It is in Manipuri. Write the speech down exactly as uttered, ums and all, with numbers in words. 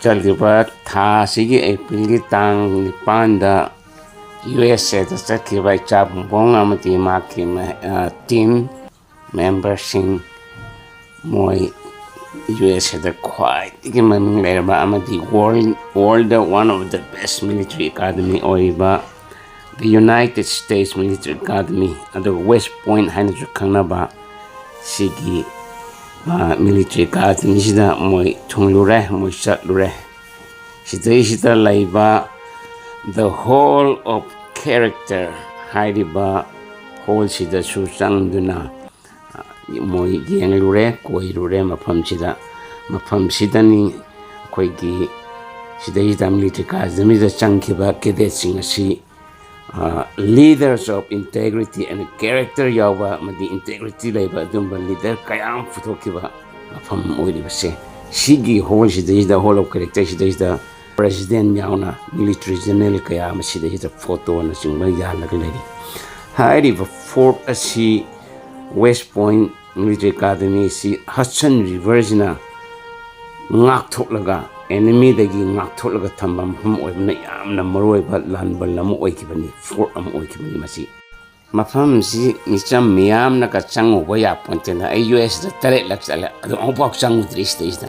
ꯆꯠꯂꯤꯕ ꯊꯥ ꯑꯁꯤꯒꯤ ꯑꯦꯄ꯭ꯔꯤꯜꯒꯤ ꯇꯥꯡ ꯅꯤꯄꯥꯟꯗ ꯌꯨ ꯑꯦꯁ ꯑꯦꯗ ꯆꯠꯈꯤꯕ ꯏꯆꯥ ꯕꯨꯡꯕꯣꯡ ꯑꯃꯗꯤ ꯃꯍꯥꯛꯀꯤ ꯃ-, ꯑ, ꯇꯤꯝ ꯃꯦꯝꯕꯔꯁꯤꯡ, ꯃꯣꯏ ꯌꯨ ꯑꯦꯁ ꯑꯦꯗ ꯈ꯭ꯋꯥꯏꯗꯒꯤ ꯃꯃꯤꯡ ꯂꯩꯔꯕ ꯑꯃꯗꯤ world, world one of the best military academy ꯑꯣꯏꯔꯤꯕ the United States Military Academy, ꯑꯗꯨꯒ West Point ꯍꯥꯏꯅꯁꯨ ꯈꯪꯅꯕ ꯁꯤꯒꯤ, ꯑ, military academyꯁꯤꯗ ꯃꯣꯏ ꯊꯨꯡꯂꯨꯔꯦ, ꯃꯣꯏ ꯆꯠꯂꯨꯔꯦ꯫ ꯁꯤꯗꯩꯁꯤꯗ ꯂꯩꯕ The Hall of Character ꯍꯥꯏꯔꯤꯕ ꯍꯣꯜꯁꯤꯗꯁꯨ ꯆꯪꯗꯨꯅ, ꯑ, ꯃꯣꯏ ꯌꯦꯡꯂꯨꯔꯦ, ꯀꯣꯏꯔꯨꯔꯦ ꯃꯐꯝꯁꯤꯗ꯫ ꯃꯐꯝꯁꯤꯗꯅꯤ ꯑꯩꯈꯣꯏꯒꯤ ꯁꯤꯗꯩꯁꯤꯗ military academyꯗ ꯆꯪꯈꯤꯕ cadetꯁꯤꯡ ꯑꯁꯤ, ꯑ, leaders of integrity and character ꯌꯥꯎꯕ ꯑꯃꯗꯤ integrity ꯂꯩꯕ ꯑꯗꯨꯝꯕ leader ꯀꯌꯥ ꯑꯃ ꯄꯨꯊꯣꯛꯈꯤꯕ ꯃꯐꯝ ꯑꯣꯏꯔꯤꯕꯁꯦ꯫ ꯁꯤꯒꯤ ꯍꯣꯜꯁꯤꯗꯩꯁꯤꯗ, Hall of Characterꯁꯤꯗꯩꯁꯤꯗ president ꯌꯥꯎꯅ military general ꯀꯌꯥ ꯑꯃ ꯁꯤꯗꯩꯁꯤꯗ photoꯅꯆꯤꯡꯕ ꯌꯥꯜꯂꯒ ꯂꯩꯔꯤ꯫ ꯍꯥꯏꯔꯤꯕ fort ꯑꯁꯤ West Point Military Academy ꯑꯁꯤ Hudson Riverꯁꯤꯅ ꯉꯥꯛꯊꯣꯛꯂꯒ, enemyꯗꯒꯤ ꯉꯥꯛꯊꯣꯛꯂꯒ ꯊꯝꯕ ꯃꯐꯝ ꯑꯣꯏꯕꯅ ꯌꯥꯝꯅ ꯃꯔꯨꯑꯣꯏꯕ ꯂꯥꯟꯕꯜ ꯑꯃ ꯑꯣꯏꯈꯤꯕꯅꯤ, fort ꯑꯃ ꯑꯣꯏꯈꯤꯕꯅꯤ꯫ ꯃꯁꯤ ꯃꯐꯝꯁꯤ ꯃꯤꯆꯝ ꯃꯤꯌꯥꯝꯅꯒ ꯆꯪꯉꯨꯕ ꯌꯥꯄꯣꯟꯇꯦꯅ꯫ ꯑꯩ ꯌꯨ ꯑꯦꯁꯇ ꯇꯔꯦꯠꯂꯛ ꯆꯠꯂꯦ, ꯑꯗꯨ ꯑꯃꯨꯛꯐꯥꯎ ꯆꯪꯉꯨꯗ꯭ꯔꯤ ꯁꯤꯗꯩꯁꯤꯗ꯫